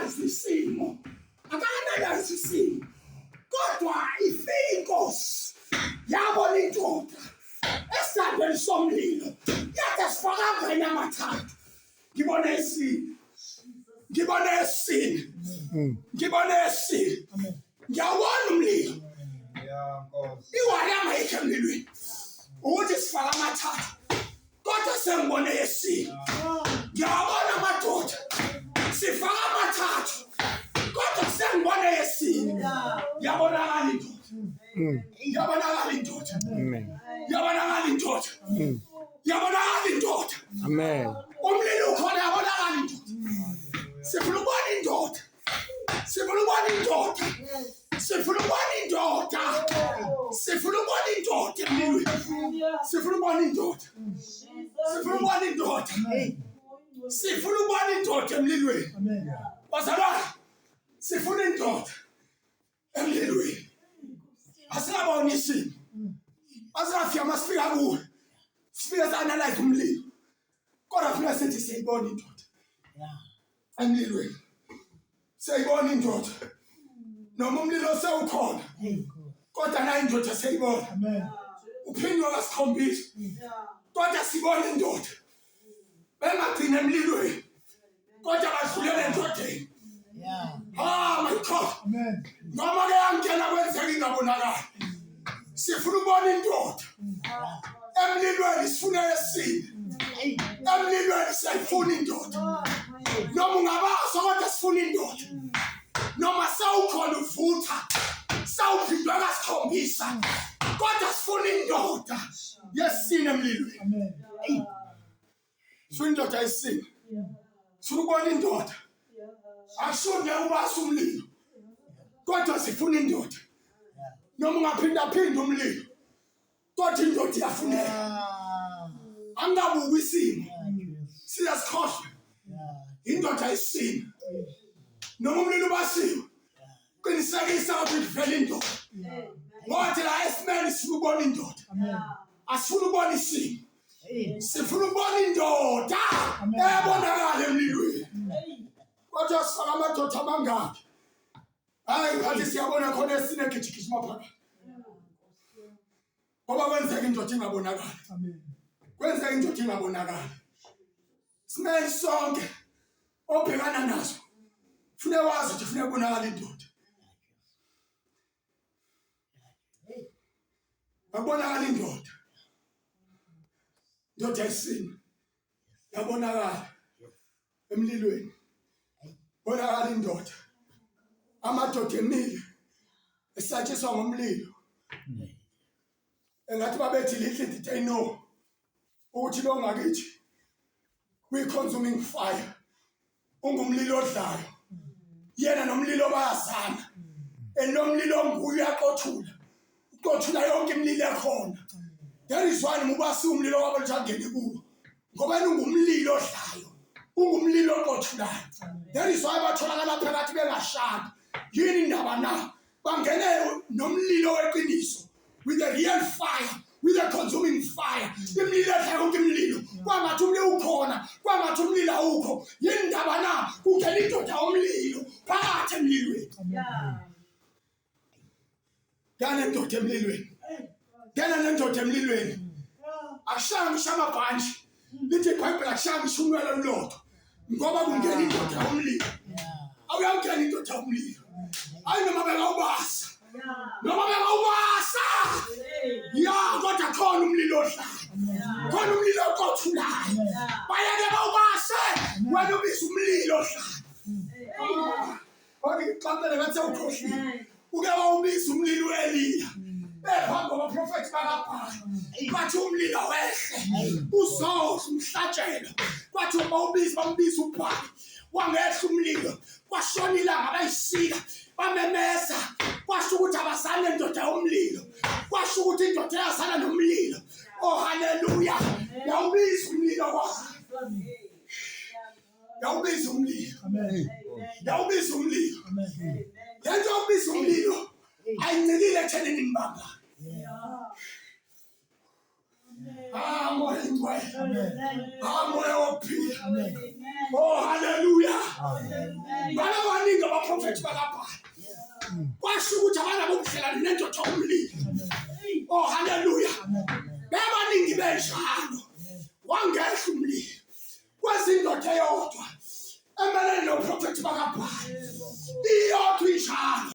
Akaka-analyze isimo, akaka-analyze isimo, kodwa ifike inkosi yabona indoda esandleni somlilo, yathi asifakanga yini amathathu. Ngibone esine, ngibone esine, ngibone esine, ngiyawubona umlilo. Iwari amayikho emlilweni ukuthi sifake amathathu, kodwa sengibone yesine. Ngiyawabona amadoda, sifaka amathathu, kodwa sengibone yesine. Yabonakala indoda, yabonakala indoda, yabonakala indoda, yabonakala indoda. Amen. Umlilo ukhona, yabonakala indoda. Sifuna ukubona indoda, sifuna ukubona indoda, sifuna ukubona indoda, sifuna ukubona indoda emlilweni, sifuna ukubona indoda, sifuna ukubona indoda, sifuna ukubona indoda emlilweni. Bazalwane, sifuna indoda emlilweni. Asingaboni isimo, asingafika masifika kuwe sifike si-analyze umlilo, kodwa funa sithi siyayibona indoda emlilweni, siyayibona indoda noma umlilo sewukhona, kodwa nayo indoda siyayibona. Uphindwa kasikhombisa, kodwa sibona indoda bengagcina emlilweni, kodwa badlulele endodeni. Ah, my God. Noma ke yangena kwenzeka ingabonakali, sifuna ukubona indoda emlilweni, sifuna esine emlilweni, siyayifuna indoda noma ungabaso, kodwa sifuna indoda noma sewukhona uvutha, sewuphindwe kasikhombisa, kodwa sifuna indoda yesine emlilweni. Sifuna indoda yesine, sifuna ukubona indoda. Akusho ngeke ubase umlilo, kodwa sifuna indoda noma ungaphindaphinda umlilo, kodwa indoda iyafuneka. Angabuki isimo, siyasikhohlwa indoda yesine noma umlilo ubasiwe, qinisekisa ukuthi kuvela indoda, ngoba thina esimeni sifuna ukubona indoda, asifuna ukubona isimo, sifuna ukubona indoda ebonakala emlilweni. Kodwa sifaka amadoda amangaki? Hayi, ngathi siyabona khona esine gijigijima phakathi, ngoba kwenzeka indoda ingabonakali, kwenzeka indoda ingabonakali. Simele sonke obhekana naso, funeka wazi ukuthi funeka kubonakala indoda, akubonakala indoda, indoda yesine yabonakala emlilweni, bonakala indoda, amadoda emile esatshiswa ngomlilo, engathi babethi little did they know ukuthi lo ngakithi we consuming fire ungumlilo odlayo, yena nomlilo bayazana, and lo mlilo onguye uyaqothula, uqothula yonke imililo ekhona. That is why mubasi umlilo wabo lithi angene kuwo, ngoba yena ungumlilo odlayo, ungumlilo oqothulayo. That is why batholakala phakathi bengashadi. Yini indaba na? Bangene nomlilo weqiniso, with the real fire, with the consuming fire, imililo edla yonke imililo. Kwangathi umlilo ukhona, kwangathi umlilo awukho. Yini ndaba na? Kungena indoda yomlilo phakathi emlilweni. Ngena nendoda emlilweni, ngena nendoda emlilweni. Akushaya ngisho amabhantshi, lithi iBhayibheli, akushaya ngisho unwele olulodwa, ngoba kungena indoda yomlilo. Awuyawungena indoda yomlilo. Hayi, noma bengawubasa, noma bengawubasa ya, kodwa khona umlilo odlayo, khona umlilo oqothulayo. Bayeke bawubase, wena ubiza umlilo odlayo. Kodwa ngixoxele ngathi sewukhohliwe. Uke wawubiza umlilo u-Eliya bephambi kwabaprofethi bakaBhali, bathi umlilo wehle uzodla umhlatshelo. Kwathi uma ubiza, bambiza uBhali, wangehla umlilo, kwashona ilanga, bayisika, bamemeza, kwasho ukuthi abazani nendoda yomlilo, kwasho ukuthi indoda eyazana nomlilo. Oh, haleluya! Yawubiza umlilo wakhe, yawubiza umlilo, yawubiza umlilo. Lento yokubiza umlilo ayincikile ekuthenini nibamba. Ah, moya ingcwele, ah, moya wokuphila. Oh, haleluya! Bana. noprofethi bakaBhali. Kwasho ukuthi abanabo ubudlelwane nendoda yomlilo. Oh haleluya. Bebaningi benjalo. Wangehla umlilo. Kwezindoda eyodwa emelene noprofethi bakaBhali. Iyodwa injalo.